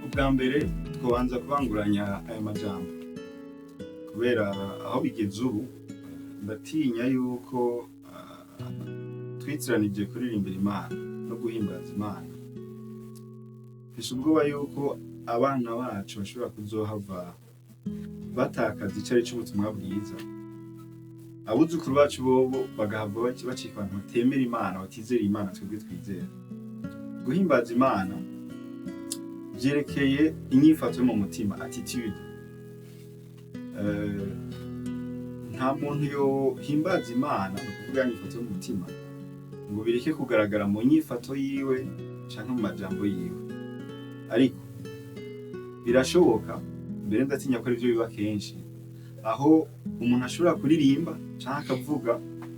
Ubwa mbere twobanza kubanguranya aya majambo, kubera aho bigeze ubu ndatinya yuko twitiranije kuririmbira Imana no guhimbaza Imana. Mfise ubwoba yuko abana bacu bashobora kuzohava batakaza icari c'ubutumwa bwiza, abuzukuru bacu bobo bagahava bacika abantu batemera Imana, batizera Imana twebwe twizera. Guhimbaza Imana vyerekeye inyifato yo mu mutima, attitude. Nta muntu yohimbaza Imana, ni ukuvuga inyifato yo mu mutima, ngo bireke kugaragara mu nyifato yiwe canke mu majambo yiwe. Ariko birashoboka, mbere ndatinya ko arivyo biba kenshi, aho umuntu ashobora kuririmba canke akavuga,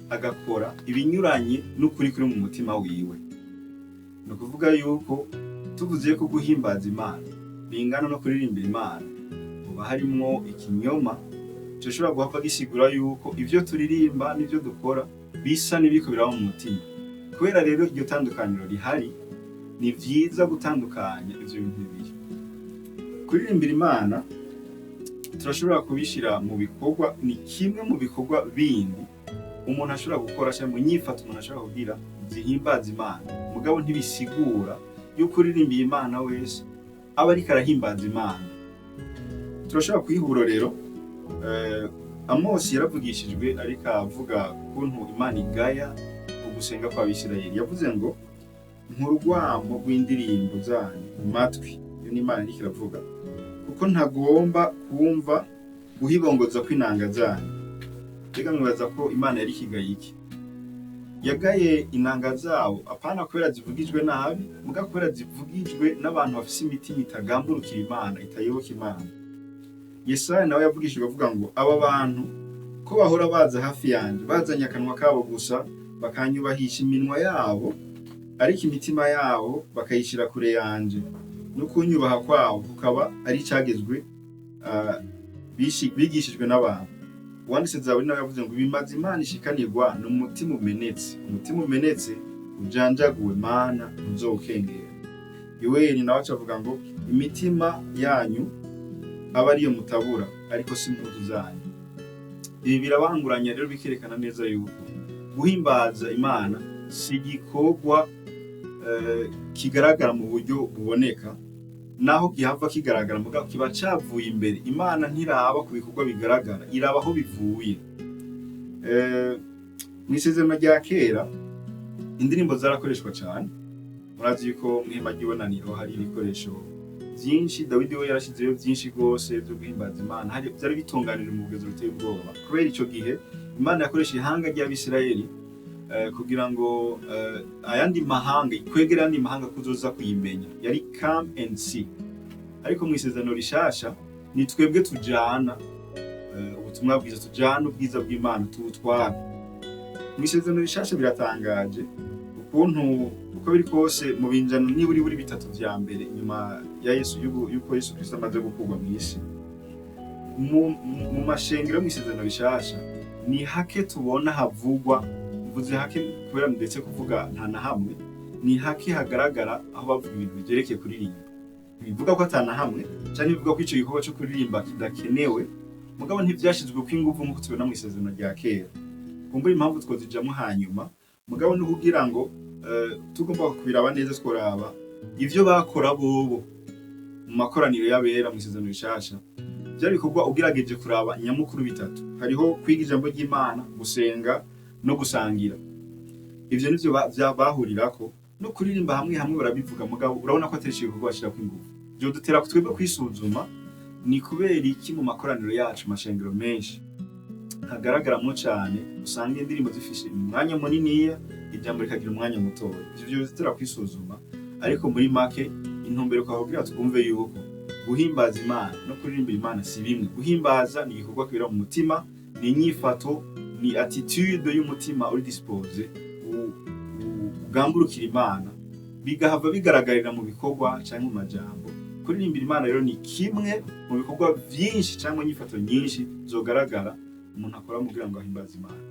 agakora ibinyuranye n'ukuri kuri mu mutima wiwe. Ni ukuvuga yuko tuvuze ko guhimbaza Imana bingana no kuririmbira Imana, hoba harimwo ikinyoma coshobora guhava gisigura yuko ivyo turirimba n'ivyo dukora bisa n'ibiriko biraba mu mutima. Kubera rero iryo tandukaniro rihari, ni vyiza gutandukanya ivyo bintu bibiri. Kuririmbira Imana turashobora kubishira mu bikorwa, ni kimwe mu bikorwa bindi umuntu ashobora gukora canke mu nyifato umuntu ashobora kugira zihimbaza Imana, mugabo ntibisigura yuko uririmbiye Imana wese aba ariko arahimbaza Imana. Turashobora kuyiha uburorero. Amosi yaravugishijwe ariko avuga ukuntu Imana igaya ugusenga kw'Abisirayeli. Yavuze ngo: "Nkurwamo rw'indirimbo zanyu mu matwi." Iyo ni Imana iriko iravuga, "kuko ntagomba kumva guhibongoza kw'inanga zanyu." Mbega mwibaza ko Imana yari ikigaye iki? Yagaye inanga zabo, apana kubera zivugijwe nabi, muga kubera zivugijwe n'abantu bafise imitima itagamburukira Imana, itayoboka Imana. Yesaya nawe yavugishijwe avuga ngo: "Aba bantu ko bahora baza hafi yanje bazanye akanwa kabo gusa, bakanyubahisha iminwa yabo, ariko imitima yabo bakayishira kure yanje, no kunyubaha kwabo kukaba ari icagezwe bigishijwe n'abantu." Uwanditse Zaburi nawe yavuze ngo: "Ibimaze Imana ishikanirwa ni umutima umenetse, umutima umenetse ujanjaguwe, Mana, ntuzowukengera." Yoweli nawe aca avuga ngo: "Imitima yanyu aba ariyo mutabura, ariko si impuzu zanyu." Ibi birabanguranya rero, bikerekana neza yuko guhimbaza Imana si igikorwa kigaragara mu buryo buboneka, naho gihava kigaragara, mugabo kiba cavuye imbere. Imana ntiraba ku bikorwa bigaragara, iraba aho bivuye. Mw'isezerano rya kera indirimbo zarakoreshwa cyane. Murazi yuko mw'ihema ry'ibonaniro hari ibikoresho byinshi. Dawidi we yarashyizeyo byinshi rwose byo guhimbaza Imana. Hari byari bitunganije mu bugezo buteye ubwoba, kubera ico gihe Imana yakoresha ihanga ry'Abisirayeli kugira ngo ayandi mahanga ikwegere, ayandi mahanga kuzoza kuyimenya. Yari "come and see". Ariko mu isezerano rishasha ni twebwe tujana ubutumwa bwiza, tujana ubwiza bw'Imana, tubutwara. Mu isezerano rishasha biratangaje ukuntu, uko biri kose, mu binjana niburi buri bitatu vya mbere inyuma ya Yesu, yuko Yesu Kristo amaze gukurwa mu isi, mu mashengero yo mu isezerano rishasha ni hake tubona havugwa. Mvuze hake kubera ndetse kuvuga nta na hamwe, ni hake hagaragara aho bavuga ibintu byerekeye kuririmba. Ntibivuga ko atana hamwe canke bivuga ko ico gikorwa co kuririmba kidakenewe, mugabo ntivyashizwe ko inguvu nk'uko tubibona mu isezerano rya kera. Kumbura impamvu twozijamwo hanyuma, mugabo ni kugira ngo tugomba kubiraba neza, tworaba ivyo bakora bobo mu makoraniro y'abera mu isezerano rishasha. Vyari bikorwa, ugerageje kuraba, nyamukuru bitatu: hariho kwiga ijambo ry'Imana, gusenga no gusangira. Ivyo nivyo bahurirako. No kuririmba hamwe hamwe barabivuga, mugabo urabona ko atari ico gikorwa bashirako inguvu. Vyodutera twebwe kwisuzuma: ni kubera iki mu makoraniro yacu, mashengero menshi, hagaragaramwo cane usanga indirimbo zifise umwanya muniniya, ijambo rikagira umwanya mutoya? Ivyo vyodutera kwisuzuma. Ariko muri make, intumbero kwa kugira twumve yuko guhimbaza Imana no kuririmbira Imana si bimwe. Guhimbaza ni igikorwa kibera mu mutima, ni inyifato, ni attitude y'umutima uri disposé ugamburukira Imana, bigahava bigaragarira mu bikorwa canke mu majambo. Kuririmbira Imana rero ni kimwe mu bikorwa vyinshi cyangwa inyifato nyinshi zogaragara umuntu akora kugira ngo ahimbaze Imana.